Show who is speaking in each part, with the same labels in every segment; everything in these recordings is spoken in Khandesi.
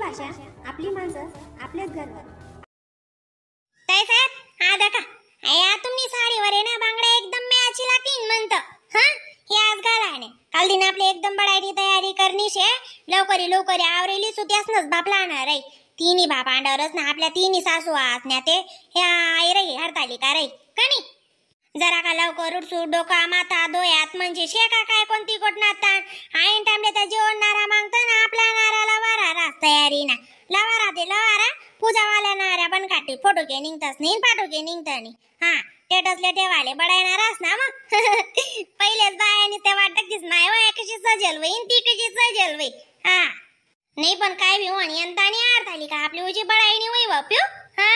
Speaker 1: भाषा, आपली माणसं, आपल्याच घरवर.
Speaker 2: ताई साहेब हा दाखा या तुम्ही साडीवर आहे ना बांगड्या एकदम मॅच लागतील म्हणत. हा हे आज घाला ने काल दिन आपली एकदम बडायची तयारी करणी शे लवकरी लवकरी आवरेली सुत्यासनच बाप लाणार रे तिन्ही बाप अंडावरच ना आपल्या तिन्ही सासू आसण्या ते हे आई रे हरताली का रे कणी जरा का लवकर उठसू डोका माथा डोळ्यात म्हणजे शेका काय कोणती गोट ताण आईन टाइमले त्या जेवण नारा मागतो ना आपल्या नाराला वारा रास तयारी ना लवारा ते लवारा पूजावाल्या नाऱ्या पण काटी फोटो के निघतच नाही पाठो के निघत नाही. हा टेटसले ठेवाले बडाय रास ना मग. पहिलेच बायानी ते वाटत की माय वय कशी सजेल वहीन ती कशी सजेल वही. हा नाही पण काय बी आणि यंदा नाही आर झाली का आपली उजी बडाई नाही वही वाप्यू. हा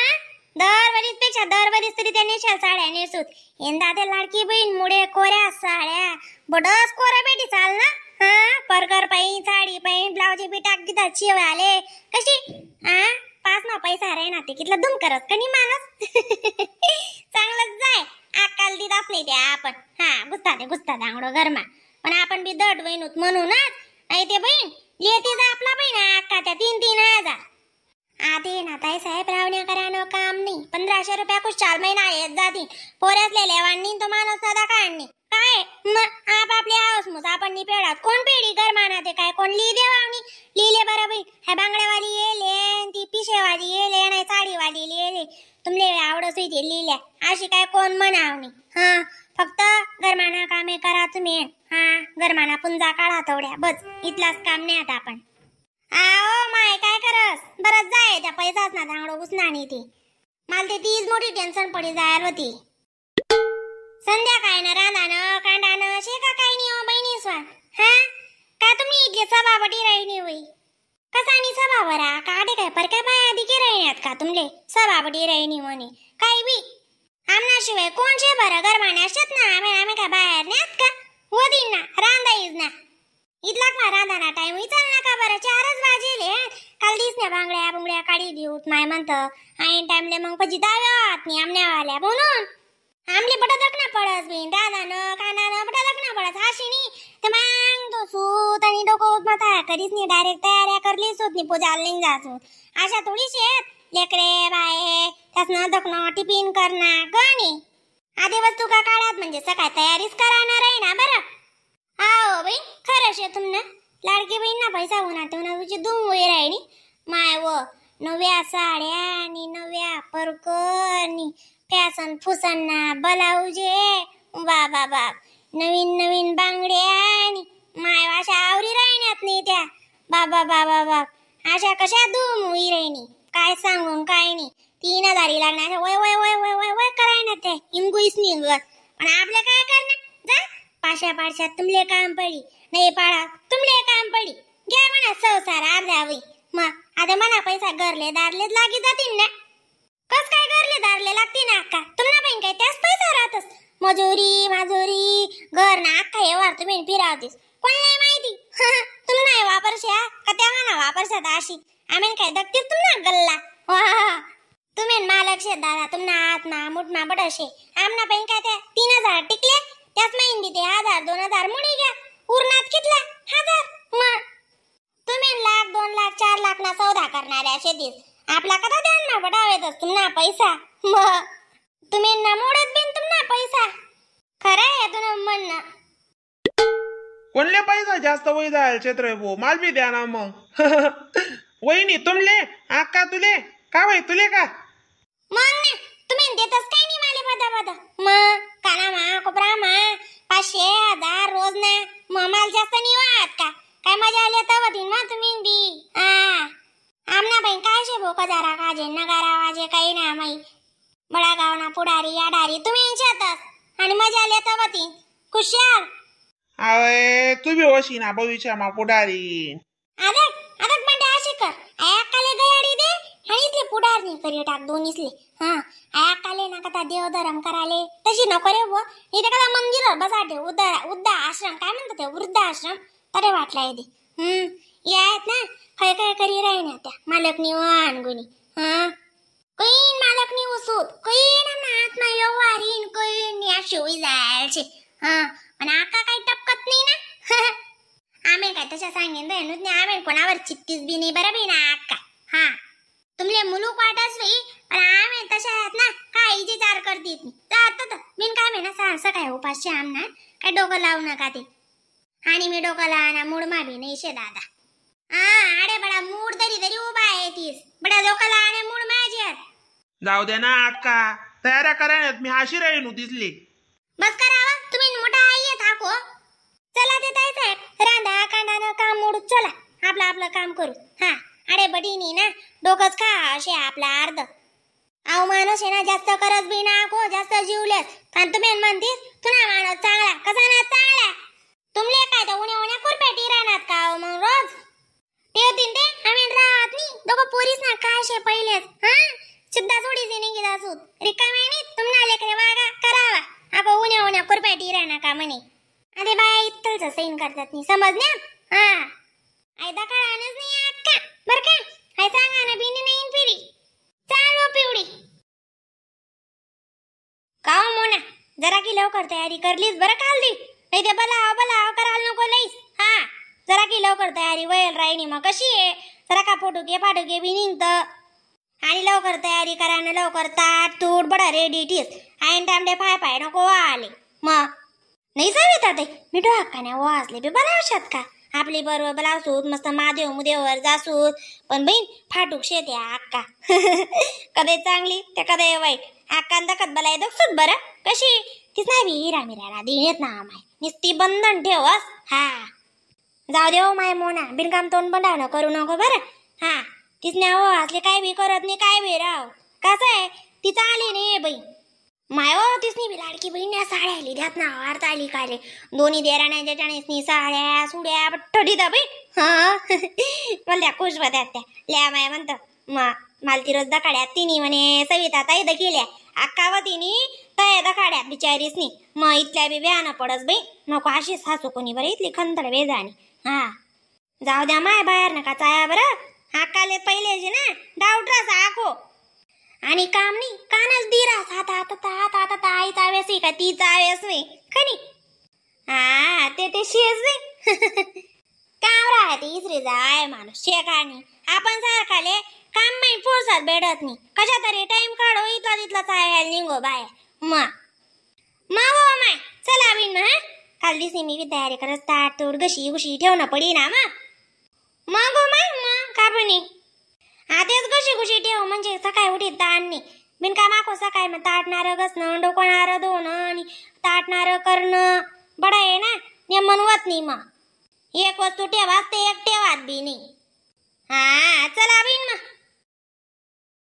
Speaker 2: दरवरीच पेक्षा दरवरीच तरी त्या नेशाल साड्या नेसूत यंदा ते लाडकी बहीण मुळे कोऱ्या साड्या बडस कोऱ्या बेटी चाल ना. हा परकर पाहिन साडी पाहिन ब्लाउज बी टाक दिला शिवाले कशी. हा पाच ना पैसा रे ना ते कितला दुम करत कनी माणूस. चांगलंच जाय अक्कल दिदाच नाही ते आपण. हा गुस्ता ते गुस्ता दांगडो घरमा पण आपण बी दट बहीण म्हणूनच नाही ते बहीण येते जा आपला बहीण अक्का त्या 3-3 हजार आते ना ताई साहेब रावण्या करानो काम नाही 1500 रुपया कुछ 4 महिना येत जातील पोऱ्यातले लेवांनी तो माणूस सदा काढणी काय मग आप आपली हाऊस मुस आपण नी पेडात कोण पेडी गरमाना ते काय कोण ली देवावणी लिहिले बरं बाई ह्या बांगड्यावाली येले ती पिशेवाली येले नाही साडीवाली येले तुमले आवडस होती लिहिल्या अशी काय कोण म्हणावणी. हा फक्त गरमाना कामे करा तुम्ही. हा गरमाना पुंजा काढा तेवढ्या बस इथलाच काम नाही आता आपण. आओ माय काय करस बरंच जाय त्या पैसाच ना दांगडो घुसना नाही ती मला ते तीच मोठी टेन्शन पडी जायला होती. संध्याकाळ ना रांधानं कांडानं शेका काय नाही हो बहिणी स्वान. हा का तुम्ही इथले सभापती राहिली होई कसा आणि सभावरा काढे काय पर काय बाया दिके राहिण्यात का तुमले सभापती राहिनी म्हणे काय बी आमनाशिवाय कोण शे बरं गरमाने असत ना आम्ही आम्ही काय बाहेर नाहीत का वदीन ना रांधाईच ना इथला का रांधाना टाइम चाल ना का बरं 4च वाजेले काल दिसण्या बांगड्या बुंगड्या काढी देऊत माय म्हणत ऐन टाइमले मग पजी दाव्यात नाही आमण्यावाल्या म्हणून आमले बटा दखना पडस बिन दादानं कानानं बटा दखना पडस हाशिनी ते मांग तो सूत आणि डोकं माथा करीच नाही डायरेक्ट तयाऱ्या करली सूत नाही पूजा लिंग जासूत अशा थोडी शेत लेकरे बाये त्यासनं दखणं टिफिन करणार गणी आधी वस्तू का काळात म्हणजे सकाळ तयारीच कराणार आहे ना बरं. आओ बाई खरं शे तुमना लाडकी बहीण ना पैसा होणार तेव्हा तुझी धूम वय राहिली माय व नव्या साड्या आणि नव्या परकनी फॅसन फुसन्ना ब्लाउजे बाबा बाप नवीन नवीन बांगड्या आणि माय अशा आवरी राहिण्यात नाही त्या बाबा बाबा बाप अशा कशा धूम होई राहिनी काय सांगून काय नाही 3000 लागणार वय वय वय वय वय वय कराय ना ते इंगुईस निघत पण आपलं काय करणार जा पाशा पाडशात तुमले काम पडी नाही पाडा तुमले काम पडी घ्या म्हणा संसार अर्ध्या वय मग आता म्हणा पैसा घरले दारले लागी जातील ना कस काय घरले दारले लागतील ना अक्का तुमना बहीण काय त्याच पैसा राहतस मजुरी माजुरी घर ना अक्का येवार तुम्ही फिरावतीस कोण नाही माहिती. तुम नाही वापरशा का त्या म्हणा वापरशात अशी आम्ही काय दगतीस तुमना गल्ला वा तुम्ही मालक शे दादा तुमना आत्मा मुठमा बडशे आमना बहीण काय त्या 3000 टिकले त्याच महिन ते 1000 2000 मुडी घ्या उरनात कितला 1000 मग तुम्ही लाख 2 लाख 4 लाख ना सौदा करणाऱ्या शेतीस आपला कदा द्यान ना बडावेतच तुमना पैसा मग तुम्ही ना मोडत बिन तुमना पैसा खरं आहे तुला म्हणणं.
Speaker 3: कोणले पैसा जास्त वय जायला क्षेत्र भाऊ माल बी द्या ना मग. वहिनी तुमले अक्का तुले का बाई तुले का
Speaker 2: मग ना तुम्ही देतच काय नाही माले बदा बदा मग काना मा कोपरा मा 500 1000 रोज ना मग माल जास्त नाही वाहत का काय मजा आली आता वधीन ना तुम्ही बी. हा आमना बाई काय शे भोका जरा काजे नगारा वाजे काही ना माई बडा गाव ना पुढारी आडारी तुम्ही शेतच आणि मजा आली आता वधीन खुशाल.
Speaker 3: अरे तू बी होशी ना भविष्या मा पुढारी
Speaker 2: अदक अदक म्हणते अशी कर आयाकाले गयाडी दे आणि इथले पुढारणी करी टाक दोन्हीसले. हा आयाकाले ना कथा देवधर्म कराले तशी नको रे बुवा इथे कथा मंदिर बसा ठेव उद्दा आश्रम काय म्हणतात ते वृद्ध आश्रम तरे वाटला येते. या आहेत ना काय काय करी राही ना त्या मालकनी वान गुणी. हा कईन मालकनी उसूत कईन आमना आत्मा व्यवहारीन कईन अशी होई जायचे. हा पण आका काही टपकत नाही ना. आम्ही काय तशा सांगेन नाही आम्ही कोणावर चित्तीस बी नाही बरं बी ना अक्का. हा तुमले मुलूक वाटच नाही, पण आम्ही तशा आहेत ना, काय विचार करतीत नाही. जात बिन काय ना सकाळी उपाशी आमना, काय डोकं लावू नका ते. आणि मी डोकं लावना मूड मा बी नाही शे दादा. हा अरे बडा मूड तरी तरी उभा आहे तीस, बडा डोकं लावणे मूड माझी आहेत.
Speaker 3: जाऊ दे ना अक्का, तयाऱ्या करायला मी अशी राहीन दिसली.
Speaker 2: बस करावा तुम्ही मोठा आई आहे थाको. चला ते ताई साहेब रांधा कांदा काम मोडू, चला आपलं आपलं काम करू. हा अरे बडीनी ना डोकंच खा असे आपला अर्ध. अहो माणूस आहे ना जास्त करत बी ना को जास्त जीवलेस. कारण तुम्ही म्हणतीस तुला माणूस चांगला कसा ना चांगला, तुमले काय तर उण्या उण्या कुरपेटी राहणार का हो मग रोज ते होतीन ते आम्ही राहत नाही दोघं पोरीस ना काय शे पहिलेच. हा सिद्धा सोडीची निघी जासूत रिकामे नाही तुम्हाला लेकरे वागा करावा आपण उण्या उण्या कुरपेटी राहणार का म्हणे. अरे बाया इथलच सैन करतात नाही समजण्या. हा आयदा काळानच नाही अक्का बर का, हाय सांगा ना बिनी नाही पिरी चालू पिवडी का हो मोना, जरा की लवकर तयारी करलीस बरं काल दी, नाही ते बलाव बलाव करायला नको लईस. हा जरा की लवकर तयारी वयल राहिनी मग कशी आहे, जरा का फोटुके फाटुके बी निघत. आणि लवकर तयारी करा ना, लवकर ताट तूट बडा रेडी टीस आईन टामडे फाय फाय नको आले मग नाही सविता ते मिठो हक्काने वाजले बी बलावशात का आपली बरोबर बलावसूत मस्त महादेव मुदेवर जासूत. पण बहीण फाटूक शेते अक्का कधी चांगली ते कधी वाईट. अक्का दखत बलाय दखसूत बरं कशी तीच नाही बी हिरा मिराला देईन येत ना माय नुसती बंधन ठेवस. हा जाऊ दे हो माय मोना, बिनकाम तोंड बंडावणं करू नको बरं. हा तीच नाही हो असले काय बी करत नाही काय बी राव, कसं आहे ती चाली नाही बाई माय हो. तिसनी बी लाडकी बहीण साड्या आली त्यात ना वार्ता आली काय रे दोन्ही देराण्यांच्या चाळीसनी साड्या सुड्या पठ्ठडी दा बाई. हा मला त्या खुश होत्यात त्या ल्या माय म्हणतं मा मालती रोज दखाड्यात तिनी म्हणे सविता ताई दखिल्या अक्का व तिनी तय दखाड्यात बिचारीसनी मग इथल्या बी व्याना पडस बाई नको अशी सासू कोणी बरं इथली खंतड वेजानी. हा जाऊ द्या माय बाहेर नका चाया बरं, अक्काले पहिले जे ना डाऊट रास आखो आणि काम नाही कानच दिरास आता आता आता आता आईचा वेस का तीचा वेस नाही खनी. हा ते ते शेज नाही काम राहते इसरे जाय माणूस शेकाणी आपण सारखाले काम नाही फुरसात भेटत नाही, कशा तरी टाइम काढो इथला तिथला चायाला निघो बाय. मा मा हो माय चला बिन मा काल दिवशी मी बी तयारी करत ताट तूट घशी घुशी ठेवणं पडी ना मा मग हो माय मग का पण आधीच घशी घुशी ठेव म्हणजे सकाळी उठीत ताण नाही बिनका माको सकाळी मग ताट नारळ घसणं डोकं नारळ धुणं आणि ताट नारळ करणं बडं आहे ना ने म्हणवत नाही मग एक वस्तू ठेवाच ते एक ठेवात बी नाही. हा